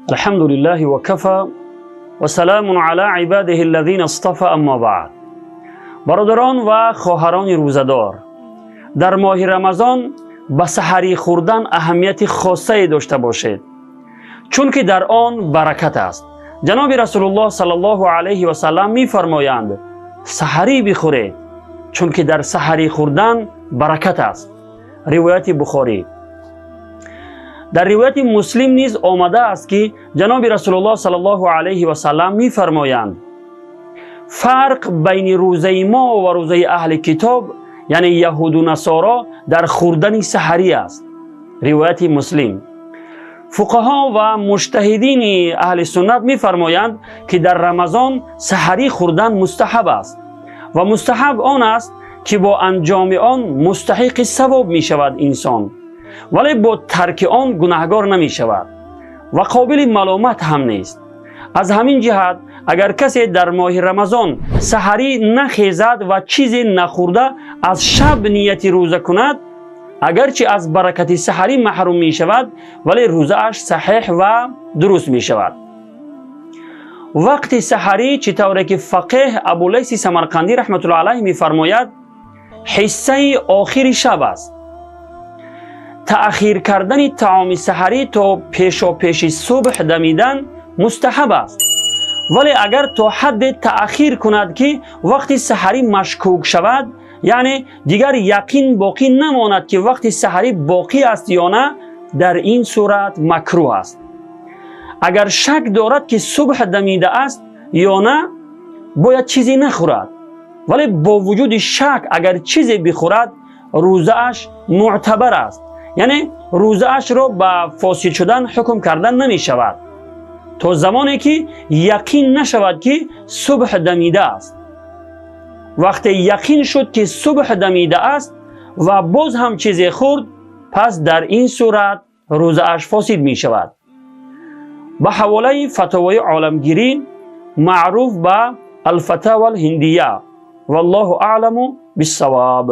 الحمد لله وكفى وسلام على عباده الذين اصطفى، أما بعد. Бародарон ва хоҳарони рӯзадор, дар моҳи Рамазон ба саҳарӣ хӯрдан аҳамияти хосае дошта бошед, чунки дар он баракат аст. Ҷаноби Расулуллоҳ саллаллоҳу алайҳи васаллам мефармоянд: «Саҳарӣ бихӯред, чунки дар саҳарӣ хӯрдан баракат аст». Ривояти Бухорӣ. Дар ривояти Муслим низ омадааст, ки ҷаноби Расулуллоҳ саллаллоҳу алайҳи васаллам мефармоянд: «Фарқ байни рӯзаи мо ва рӯзаи аҳли китоб, яъне яҳуду насоро, дар хӯрдани саҳарӣ аст». Ривояти Муслим. Фуқаҳо ва муҷтаҳидини аҳли суннат мефармоянд, ки дар Рамазон саҳарӣ хӯрдан мустаҳаб аст ва мустаҳаб он аст, ки бо анҷоми он мустаҳиқи савоб мешавад инсон, вале бо тарки он гунаҳгор намешавад ва қобили маломат ҳам нест. Аз ҳамин ҷиҳат, агар касе дар моҳи Рамазон саҳарӣ нахезад ва чизе нахӯрда аз шаб нияти рӯза кунад, агарчи аз баракати саҳарӣ маҳрум мешавад, вале рӯзааш саҳеҳ ва дуруст мешавад. Вақти саҳарӣ, чӣ тавре ки фақеҳ Абулайси Самарқандӣ раҳматулло алайҳ мефармояд, ҳиссаи охири шаб аст. Таъхир кардани таоми саҳарӣ то пешопеши субҳ дамидан мустаҳаб аст, вале агар то ҳадде таъхир кунад, ки вақти саҳарӣ машкук шавад, яъне дигар яқин боқӣ намонад, ки вақти саҳарӣ боқӣ аст ё на, дар ин сурат макрӯҳ аст. Агар шак дорад, ки субҳ дамидааст ё на, бояд чизе нахӯрад, вале бо вуҷуди шак агар чизе бихӯрад, рӯзааш мӯътабар аст, яъне рӯзаашро ба фосид шудан ҳукм кардан намешавад, то замоне ки яқин нашавад, ки субҳ дамидааст. Вақте яқин шуд, ки субҳ дамидааст, ва боз ҳам чизе хӯрд, пас дар ин сурат рӯзааш фосид мешавад. Ба ҳаволаи Фатовои оламгирӣ, маъруф ба Алфатава Алҳиндия. Валлоҳу аъламу биссавоб.